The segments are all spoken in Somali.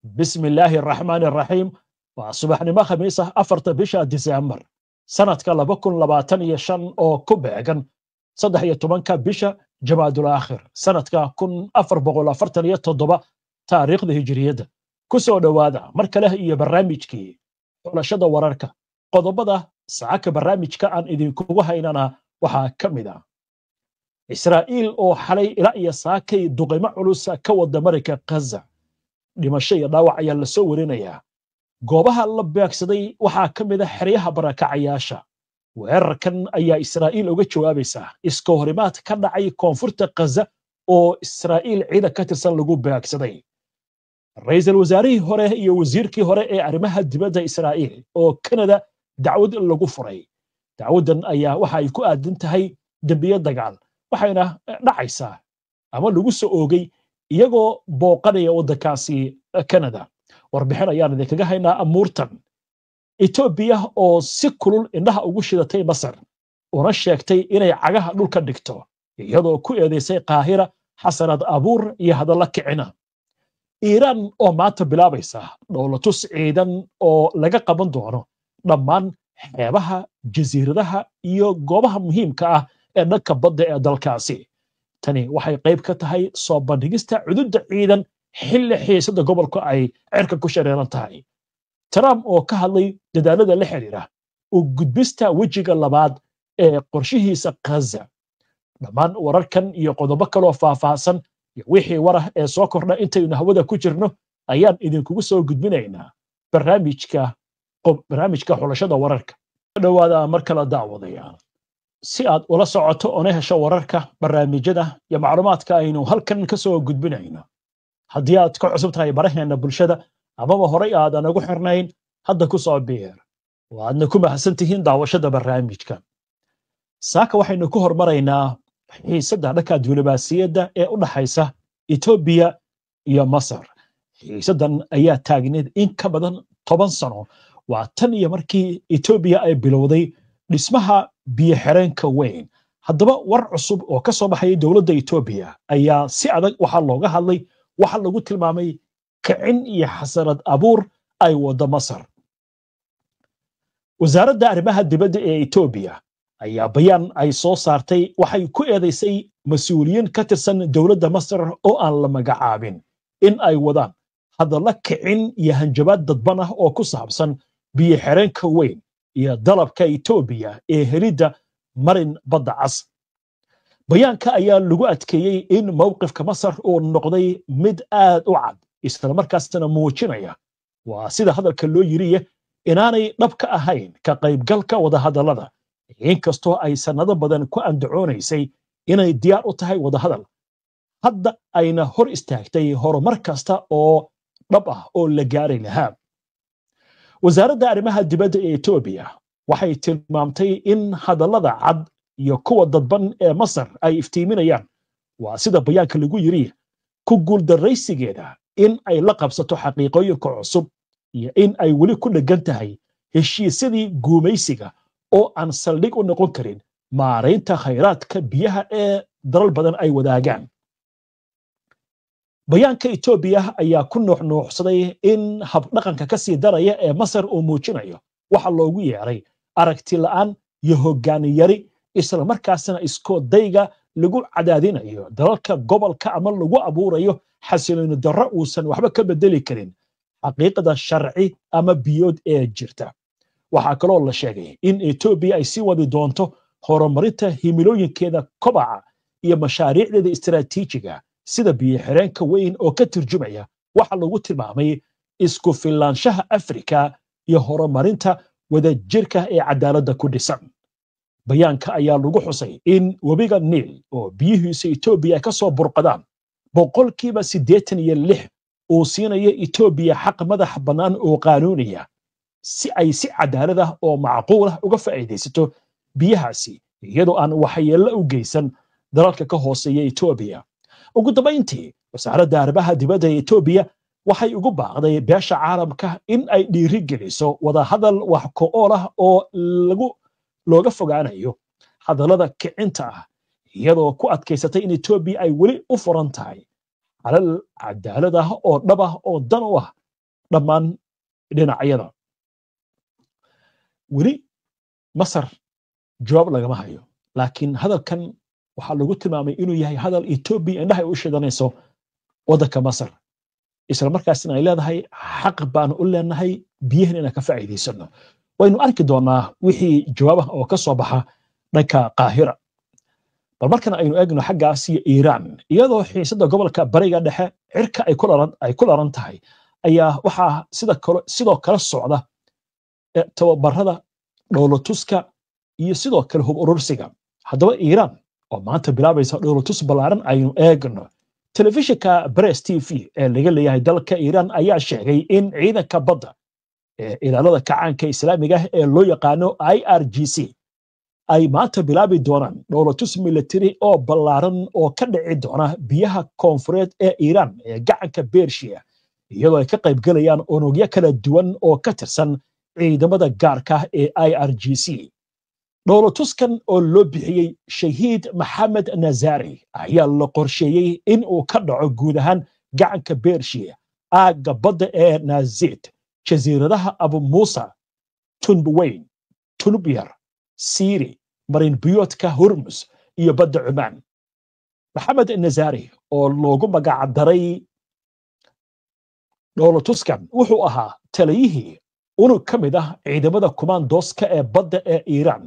Bismi illaahi araxmaani araxiim. Waa subaxnimo Khamiis ah, 4ta bisha Diseembar sanadka 2025, oo ku beegan 13ka bisha Jamaadul Aakhir sanadka 1447 taariikhda Hijiriyadda. Ku soo dhowaada mar kale iyo barnaamijkii Xulashada Wararka. Qodobada saaka barnaamijka aan idinkugu haynana waxaa ka mid ah Israa'iil oo xalay ilaa iyo saakay duqaymo culus ka wada marayka Ghaza. Dhimasho iyo dhaawac ayaa la soo warinayaa. Goobaha la beegsaday waxaa ka mid a xeryaha barakacayaasha. Weerarkan ayaa Israa'iil uga jawaabaysaa iska horimaad ka dhacay koonfurta Ghaza oo Israa'iil ciidan ka tirsan lagu beegsaday. Ra'iisul wasaarihii hore iyo wasiirkii hore ee arrimaha dibadda Israa'iil oo Kanada dacwad lagu furay. Dacwaddan ayaa waxa ay ku aadan tahay dembiyo dagaal, waxayna dhacaysaa ama lagu soo oogay iyagoo booqanaya waddankaasi Kanada. Warbixin ayaan idinkaga haynaa amuurtan. Etoobiya oo si kulul indhaha ugu shidatay Masar, una sheegtay inay cagaha dhulka dhigto, iyadoo ku eedaysay Qaahira xasanad abuur iyo hadallo kicina. Iiraan oo maanta bilaabaysa dhowlatus ciidan oo laga qaban doono dhammaan xeebaha, jasiiradaha iyo goobaha muhiimka ah ee dhanka badda ee dalkaasi. Tani waxay qayb ka tahay soo bandhigista cududda ciidan xilli xiisada gobolku ay cirka ku shareeran tahay. Trump oo ka hadlay dadaalada la xiriira u gudbista wejiga labaad ee qorshihiisa Ghaza. Dhammaan wararkan iyo qodobo kaloo faahfaahsan iyo wixii warah ee soo kordha intaynu hawada ku jirno ayaan idinkugu soo gudbinaynaa barnaamijka Xulashada Wararka. Dhowaada mar kale, daawadayaal, si aad ula socoto oona hesho wararka, barnaamijyada iyo macluumaadka aynu halkan ka soo gudbinayno. Haddii aad ka cusub tahay baraheena bulshada amaba horay aadan ugu xirnayn, hadda ku soo biir. Waadna ku mahadsan tihiin daawashada barnaamijka. Saaka waxaynu ku hormaraynaa xiisadda dhanka diblomaasiyadda ee u dhaxaysa Etoobiya iyo Masar. Xiisaddan ayaa taagneed in ka badan 10 sano, waa tan iyo markii Etoobiya ay bilowday dhismaha biyo-xireenka weyn. Haddaba war cusub oo ka soo baxaya dowladda Etoobiya ayaa si adag waxaa looga hadlay waxa lagu tilmaamay kicin iyo xasarad abuur ay waddo Masar. Wasaaradda arrimaha dibadda ee Etoobiya ayaa bayaan ay soo saartay waxay ku eedaysay mas-uuliyiin ka tirsan dowladda Masar oo aan la magacaabin in ay wadaan hadallo kicin iyo hanjabaad dadban ah oo ku saabsan biyo-xireenka weyn iyo dalabka Etoobiya ee helidda marin Badda Cas. Bayaanka ayaa lagu adkeeyey in mowqifka Masar uu noqday mid aad u cad, islamarkaasna muujinaya, waa sida hadalka loo yiriye, inaanay dhab ka ahayn ka qaybgalka wadahadallada, inkastoo ay sannado badan ku andacoonaysay inay diyaar u tahay wadahadal, hadda ayna hor istaagtay horumar kasta oo dhab ah oo la gaari lahaa. Wasaaradda arrimaha dibadda ee Etoobiya waxay tilmaamtay in hadallada cad iyo kuwa dadban ee Masar ay iftiiminayaan, waa sida bayaanka lagu yiri, ku guuldarraysigeeda in ay la qabsato xaqiiqooyinka cusub iyo in ay weli ku dheggan tahay heshiisyadii guumaysiga oo aan saldhig u noqon karin maaraynta khayraadka biyaha ee dalal badan ay wadaagaan. Bayaanka Etoobiya ayaa ku nuuxnuuxsaday in habdhaqanka ka sii daraya ee Masar uu muujinayo waxa loogu yeeray aragti la'aan iyo hoggaan yari, islamarkaasna iskoodayga lagu cadaadinayo dalalka gobolka ama lagu abuurayo xasilooni darro uusan waxba ka bedeli karin xaqiiqda sharci ama biyood ee jirta. Waxaa kaloo la sheegay in Etoobiya ay sii wadi doonto horumarinta himilooyinkeeda kobaca iyo mashaariicdeeda istaraatiijiga, sida biyo-xireenka weyn oo ka turjumaya waxa lagu tilmaamay isku filaanshaha Afrika iyo horumarinta wadajirka ee cadaaladda ku dhisan. Bayaanka ayaa lagu xusay in webiga Niil oo biyihiisa Etoobiya ka soo burqadaan 86% uu siinayo Etoobiya xaq madax bannaan oo qaanuuniya si ay si cadaalad ah oo macquul ah uga faa'iidaysato biyahaasi, iyadoo aan waxyeello u geysan dalalka ka hooseeya Etoobiya. Ugu dambayntii, wasaaradda arrimaha dibadda ee Etoobiya waxay ugu baaqday beesha caalamka in ay dhiiri geliso wadahadal wax ko-ool ah oo lagu looga fogaanayo hadallada kicinta ah, iyadoo ku adkaysatay in Etoobiya ay weli u furan tahay xalal cadaalad ah oo dhab ah oo dan u ah Dhammaan dhinacyada weli Masar jawaab lagama hayo, laakiin hadalkan waxaa lagu tilmaamay inuu yahay hadal Etoobiya indhaha ay u shidanayso waddanka Masar, isla markaasna ay leedahay xaq baanu u leenahay biyahan inaan ka faa'iidaysano. Waynu arki doonaa wixii jawaabaha oo ka soo baxa dhanka Qaahira. Bal markana aynu eegno xaggaas iyo Iiraan. Iyadoo xiisadda gobolka Bariga Dhexe cirka ay ku laran tahay ayaa waxaa sida kale sidoo kale socda tababarada dhoolotuska iyo sidoo kale hub urursiga. Haddaba Iiraan oo maanta bilaabaysa dhoolotus ballaaran aynu eegno. Telefishinka Press TV ee laga leeyahay dalka Iiraan ayaa sheegay in ciidanka badda ee Ilaalada Kacaanka Islaamiga ah ee loo yaqaano IRGC ay maanta bilaabi doonaan dhoolotus military oo ballaaran oo ka dhici doona biyaha koonfureed ee Iiraan ee gacanka Bershiya, iyadoo ay ka qaybgalayaan unugyo kala duwan oo ka tirsan ciidamada gaarka ee IRGC. Dhoolotuskan oo loo bixiyey Shahiid Maxamed Nazari ayaa la qorsheeyey in uu ka dhaco guud ahaan gacanka Bershiya, aagga badda ee Nazid, jasiiradaha Abu Muusa, Tunbuweyn, Tunubyar, Siiri, marin biyoodka Hormus iyo badda Cumaan. Maxamed Nazari oo loogu magacdaray dhoolotuskan wuxuu ahaa taliyihii unug ka mid ah ciidamada kumaandooska ee badda ee Iiraan,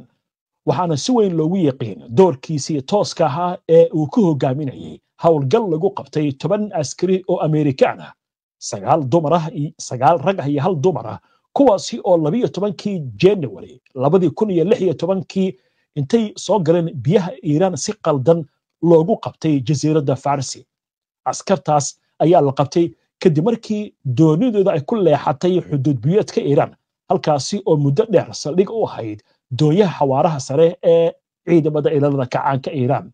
waxaana si weyn loogu yiqiin doorkiisii tooska ahaa ee uu ku hogaaminayay howlgal lagu qabtay 10 askari oo Amerikaan ah, 9 dumar ah, 9 rag ah iyo 1 dumar ah, kuwaasi oo 12-kii January 2016-kii intay soo galeen biyaha Iiraan si qaldan loogu qabtay jasiiradda Farsi. Askartaas ayaa la qabtay kadib markii doonidooda ay ku leexatay xuduud biyoodka Iiraan, halkaasi oo muddo dheer saldhig u ahayd doonyaha xawaaraha sare ee ciidamada Ilaalada Kacaanka Iiraan.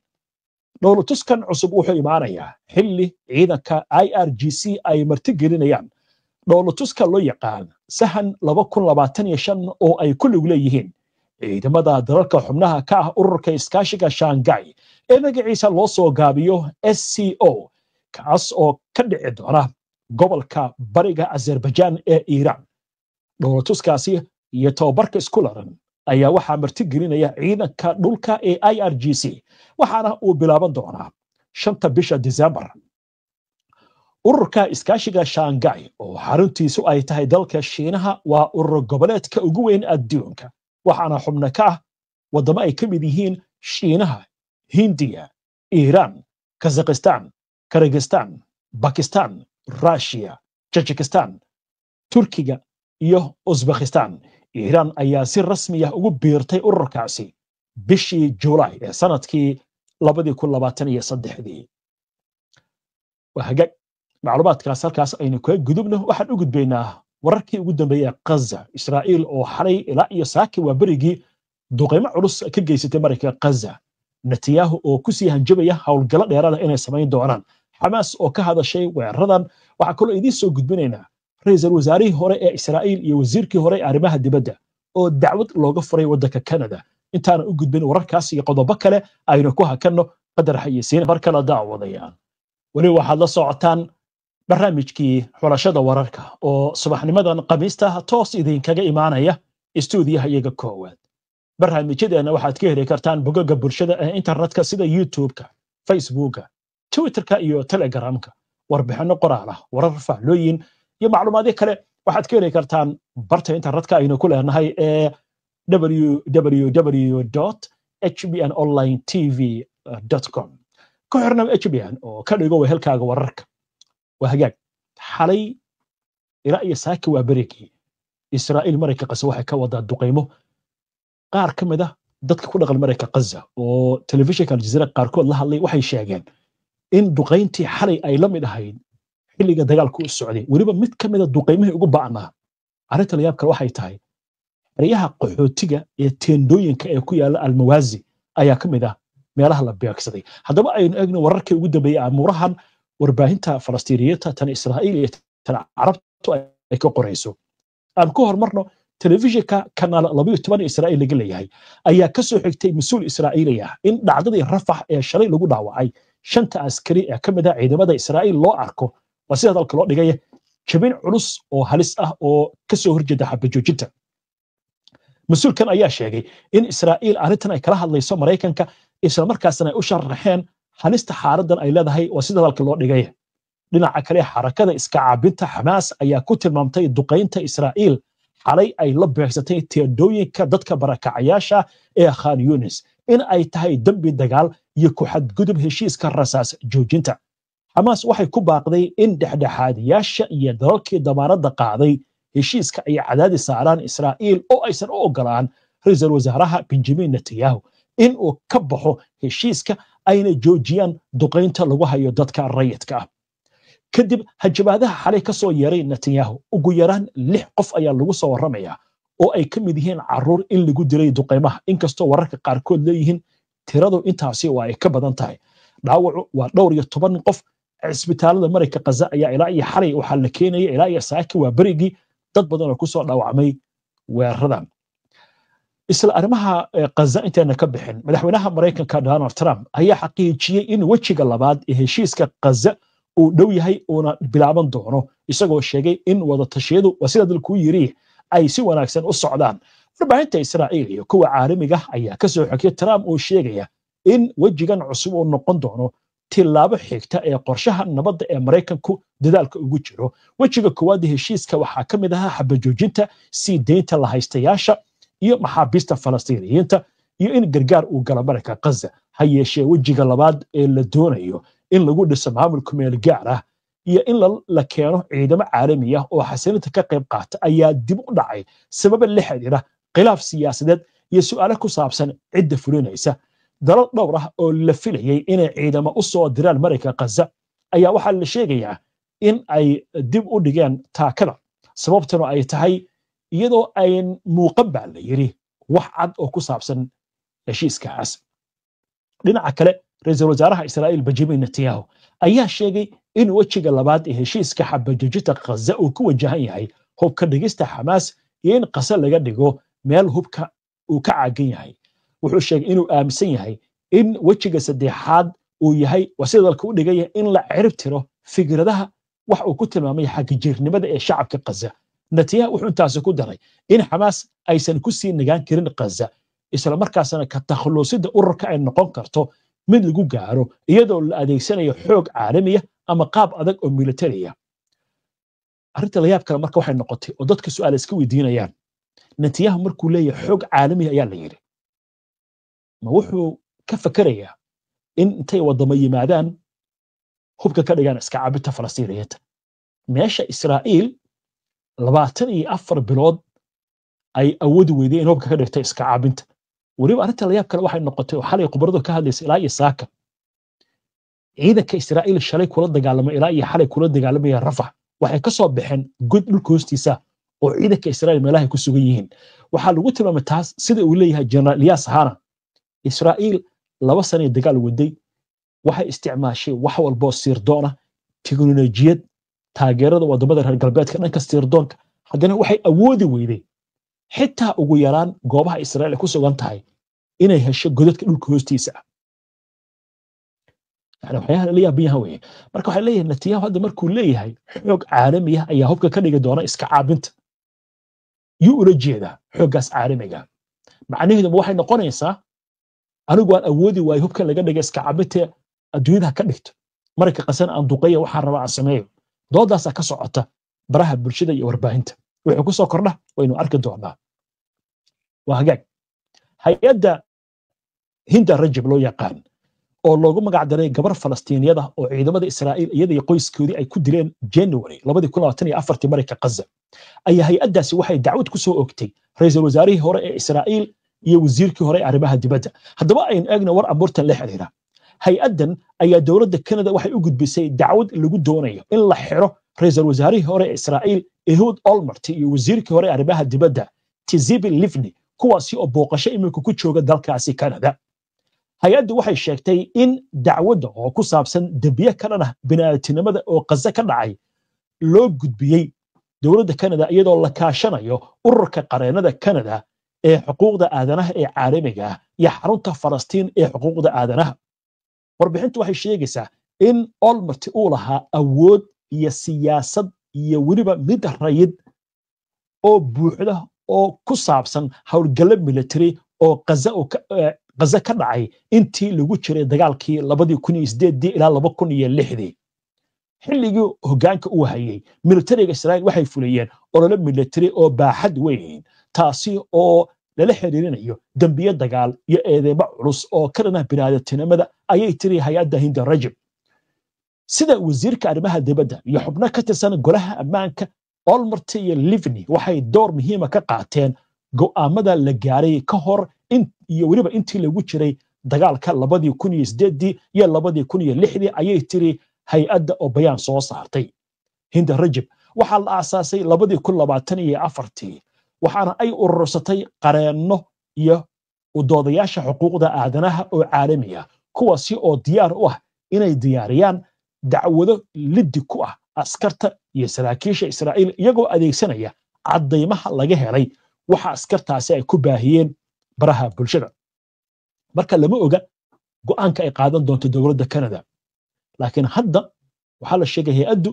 Dhowlatuskan cusub wuxuu imaanayaa xilli ciidanka IRGC ay martigelinayaan dhowlatuska loo yaqaan Sahan 2025 oo ay ku lug leeyihiin ciidamada dalalka xubnaha ka ah ururka iskaashiga Shanghai ee magaciisa loo soo gaabiyo SCO, kaas oo ka dhici doona gobolka bariga Azerbaijan ee Iiraan. Dhowlatuskaasi iyo tababarka isku laran ayaa waxaa martigelinaya ciidanka dhulka ee IRGC, waxaana uu bilaaban doonaa 5-ta bisha Disembar. Ururka iskaashiga Shanghai oo xaruntiisu ay tahay dalka Shiinaha waa urur goboleedka ugu weyn adduunka, waxaana xubno ka ah waddamo ay ka mid yihiin Shiinaha, Hindiya, Iiraan, Kazakhistan, Kyrgyzstan, Bakistan, Russia, Tajikistan, Turkiga iyo Uzbekistan. Iiraan ayaa si rasmi ah ugu biirtay ururkaasi bishii Juulaay ee sanadkii 2023-dii. Waa hagaag, macluumaadkaas halkaas aynu kaga gudubno. Waxaan u gudbaynaa wararkii ugu dambeeyey ee Ghaza. Israa'iil oo xalay ilaa iyo saaki waa berigii duqeymo culus ka geysatay marinka Ghaza, Netanyahu oo kusii hanjabaya howlgallo dheeraada inay samayn doonaan, Xamaas oo ka hadashay weeraradan. Waxaa kaloo idiin soo gudbinaynaa ra'iisul wasaarihii hore ee Israa'iil iyo wasiirkii hore ee arrimaha dibadda oo dacwad looga furay waddanka Canada. Intaana u gudbin wararkaas iyo qodobo kale, aynu ku hakanno qadar xayeysiin. Mar kale daawadayaan, weli waxaad la socotaan barnaamijkii xulashada wararka oo subaxnimadan Khamiista toos idinkaga imaanaya istuudiyaha iyaga koowaad. Barnaamijyadeena waxaad ka heli kartaan bogagga bulshada ee internetka sida YouTube-ka, Facebooka, Twitterka iyo Telegramka. Warbixinno qoraal ah, warar, fahlooyin iyo macluumaadyo kale waxaad ka heli kartaan barta internetka aynu ku leenahay ee www hbn online tv com. Ku xirnam HBN oo ka dhigo wehelkaaga wararka. Waa hagaag, xalay ilaa iyo saaki waa berigii Israa'iil marinka Qaza waxay ka wadaa duqaymo. Qaar ka mid ah dadka ku dhaqan marinka Qaza oo telefishinka Aljazeera qaarkood la hadlay waxay sheegeen in duqayntii xalay ay la mid ahayd xilliga dagaalku u socday, weliba mid ka mid a duqaymihii ugu ba'naa. Arrinta layaab kale waxay tahay xeryaha qaxootiga ee teendooyinka ee ku yaala Almawaazi ayaa ka mid ah meelaha la beegsaday. Haddaba aynu eegno wararkii ugu dambeeyey amuurahan warbaahinta Falastiiniyiinta, tan Israa'iil iyo tan Carabtu ay ka qorayso. Aan ku horumarno telefishinka kanaal 12 Israa'iil laga leeyahay ayaa ka soo xigtay mas-uul Israa'iili ah in dhacdadii Rafax ee shalay lagu dhaawacay 5-ta askari ee ka mid ah ciidamada Israa'iil loo arko, waa sida hadalka loo dhigay, Jabin culus oo halis ah oo ka soo horjeeda xabajoojinta. Mas-uulkan ayaa sheegay in Israa'iil arrintan ay kala hadlayso Maraykanka, isla markaasna ay u sharaxeen halista xaaladdan ay leedahay, waa sida hadalka loo dhigay. Dhinaca kale, xarakada iska caabinta Xamaas ayaa ku tilmaamtay duqaynta Israa'iil xalay ay la beegsatay teedhooyinka dadka barakacayaasha ee Khan Yunis in ay tahay dembi dagaal iyo ku xadgudub heshiiska rasaas joojinta. Xamaas waxay ku baaqday in dhexdhexaadiyaasha iyo dalalkii damaanadda qaaday heshiiska ay cadaadis saaraan Israa'iil oo aysan u ogolaan ra'iisul wasaaraha Benjamin Netanyahu in uu ka baxo heshiiska, ayna joojiyaan duqaynta lagu hayo dadka rayidka ah. Kadib hanjabaadaha xalay ka soo yeeray Netanyahu, ugu yaraan 6 qof ayaa lagu soo warramayaa oo ay ka mid yihiin carruur in lagu dilay duqaymaha, inkastoo wararka qaarkood leeyihiin tiradu intaasi waa ay ka badan tahay. Dhaawacu waa dhowr iyo toban qof. Cisbitaalada marayka Qaza ayaa ilaa iyo xalay waxaa la keenaya, ilaa iyo saaki waa berigii, dad badan oo kusoo dhaawacmay weeraradan. Isla arrimaha Qaza inteena ka bixin, madaxweynaha Maraykanka Donald Trump ayaa xaqiijiyey in wejiga labaad ee heshiiska Qaza uu dhow yahay uuna bilaaban doono, isagoo sheegay in wadatashyadu, waa sida dalkuu yiri, ay si wanaagsan u socdaan. Warbaahinta Israa'iil iyo kuwa caalamiga ayaa ka soo xogtay Trump uu sheegaya in wejigan cusub uu noqon doono tillaabo xigta ee qorshaha nabadda ee Maraykanku dadaalka ugu jiro. Wejiga koowaad ee heshiiska waxaa ka mid ahaa xabajoojinta, sii deynta la haystayaasha iyo maxaabiista Falastiiniyiinta, iyo in gargaar uu galo marayka Qaza. Ha yeeshee, wejiga labaad ee la doonayo in lagu dhiso maamulka meel gaar ah iyo in la keeno ciidamo caalami ah oo xasilinta ka qayb qaata ayaa dib u dhacay sababa la xiriira khilaaf siyaasadeed iyo su'aalo ku saabsan cidda fulinaysa. Dalal dhowr ah oo la filayay inay ciidamo u soo diraan marayka Qaza ayaa waxaa la sheegayaa in ay dib u dhigeen taakada, sababtuna ay tahay iyadoo ayn muuqan, baa la yiri, wax cad oo ku saabsan heshiiskaas. Dhinaca kale, ra'iisul wasaaraha Israa'iil Benjamin Netanyahu ayaa sheegay in wejiga labaad ee heshiiska xabajoojinta Qaza uu ku wajahan yahay hubka dhigista Xamaas iyo in Qasa laga dhigo meel hubka uu ka caagan yahay. Wuxuu sheegay inuu aaminsan yahay in wejiga saddexaad uu yahay, waa sida dalka u dhigaya, in la cirib tiro fikradaha wax uu ku tilmaamay xagjirnimada ee shacabka Qaza. Netanyahu wuxuu intaasi ku daray in Xamaas aysan ku sii nagaan karin Qaza, isla markaasna ka takhallusida ururka ay noqon karto mid lagu gaaro iyadoo la adeegsanayo xoog caalamiya ama qaab adag oo militariya. Arrinta la yaab kale marka waxay noqotay oo dadka su'aal iska weydiinayaan, Netanyahu markuu leeyahay xoog caalamiya ayaa la yidhi, ma wuxuu ka fakerayaa in intay waddamo yimaadaan hubka ka dhigaan iska caabinta Falastiiniyiinta, meesha Israa'iil 24 bilood ay awoodi weyday in hubka ka dhigta iska caabinta? Weliba arrinta la yaab kale waxay noqotay oo xalay khubaradu ka hadlaysa ilaa iyo saaka, ciidanka Israa'iil shalay kula dagaalamay ilaa iyo xalay kula dagaalamaya Rafax waxay ka soo baxeen god dhulka hoostiisa oo ciidanka Israa'iil meelahay ku sugan yihiin. Waxaa lagu tilmaamay taas, sida uu leeyahay Jeneraal Ilyas Hana, Israa'iil 2 sanay dagaal waday, waxay isticmaashay wax walboo sirdoona, tiknolojiyad, taageerada waddamada reer galbeedka dhanka sirdoonka, haddana waxay awoodi weyday xitaa ugu yaraan goobaha Israa'iil ay ku sugan tahay inay hesho godadka dhulka hoostiisa ah. Yani waxyaalaha lala yaaban yahan weye. Marka waxay leeyihin, Netanyahu hadda markuu leeyahay xoog caalami ah ayaa hubka ka dhigi doona iska caabinta, yuu ula jeedaa xooggaas caalamiga? Macnaheedu ma waxay noqonaysaa anigu waan awoodi waayo hubka laga dhiga iska caabinta, adduunyada ka dhigto, marka qasan aan duqeeya, waxaan rabaa aan sameeyo? Doodaasaa ka socota baraha bulshada iyo warbaahinta. Wuxuu ku soo kordha waynu arki doonaa. Waa hagaag. Hay-adda Hinda Rajab loo yaqaan oo loogu magac daray gabar Falastiiniyada oo ciidamada Israa'iil iyada iyo qoyskoodii ay ku dileen January 2024 marayka Qaza ayaa hay-addaasi waxay dacwad ku soo ogtay ra'iisul wasaarihii hore ee Israa'iil iyo wasiirkii hore ee arrimaha dibadda. Haddaba aynu eegna war abuurtan la xiriira. Hay-addan ayaa dowladda Canada waxay u gudbisay dacwad lagu doonayo in la xiro ra'iisul wasaarihii hore ee Israa'iil Ehud Olmert iyo wasiirkii hore ee arrimaha dibadda Tzipi Livni, kuwaasi oo booqasho iminka ku jooga dalkaasi Canada. Hay-addu waxay sheegtay in dacwadda oo ku saabsan dembiye ka dhan ah bini'aadantinimada oo Qaza ka dhacay loo gudbiyey dowladda Canada iyadoo la kaashanayo ururka qareennada Canada ee xuquuqda aadanaha ee caalamiga ah iyo xarunta Falastiin ee xuquuqda aadanaha. Warbixintu waxay sheegaysaa in Olmert uu lahaa awood iyo siyaasad iyo weliba mid rayid oo buuxda oo ku saabsan howlgallo military oo Gaza ka dhacay intii lagu jiray dagaalkii 2008 ilaa 2006. Xilligii hoggaanka uu hayay, militariga Israa'iil waxay fuliyeen olole military oo baaxad weyn, taasi oo lala xiriirinayo dembiye dagaal iyo eedeymo culus oo ka dhana bini'aadantinimada, ayay tiri hay-adda Hinda Rajab. Sida wasiirka arrimaha dibadda iyo xubno ka tirsan golaha ammaanka, Olmert iyo Livni waxay door muhiima ka qaateen go'aamada la gaaray ka hor iyo weliba intii lagu jiray dagaalka 2008-dii iyo 2006-dii, ayay tiri hay-adda oo bayaan soo saartay. Hinda Rajab waxaa la aasaasay 2024-tii, waxaana ay urursatay qareenno iyo udoodayaasha xuquuqda aadanaha oo caalami ah, kuwaasi oo diyaar u ah inay diyaariyaan dacwado liddi ku ah askarta iyo saraakiisha Israa'iil, iyagoo adeegsanaya caddaymaha laga helay waxa askartaasi ay ku baahiyeen baraha bulshada. Marka lama oga go'aanka ay qaadan doonto dowladda Canada, laakiin hadda waxaa la sheegay hay-addu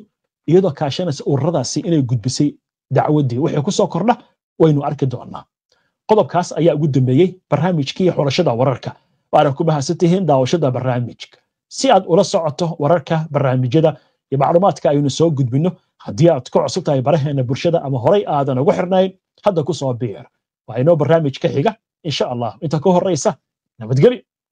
iyadoo kaashanaysa ururadaasi inay gudbisay dacwaddii. Wixii ku soo kordha waynu arki doonaa. Qodobkaas ayaa ugu dambeeyey barnaamijkii xulashada wararka. Waana ku mahadsantihiin daawashada barnaamijka. Si aad ula socoto wararka, barnaamijyada iyo macluumaadka aynu soo gudbinno, haddii aad ku cusub tahay baraheena bulshada ama horay aadan ugu xirnayn, hadda ku soo biir. Waa inoo barnaamij ka xiga, insha Allah. Inta ka horreysa, nabadgelyo.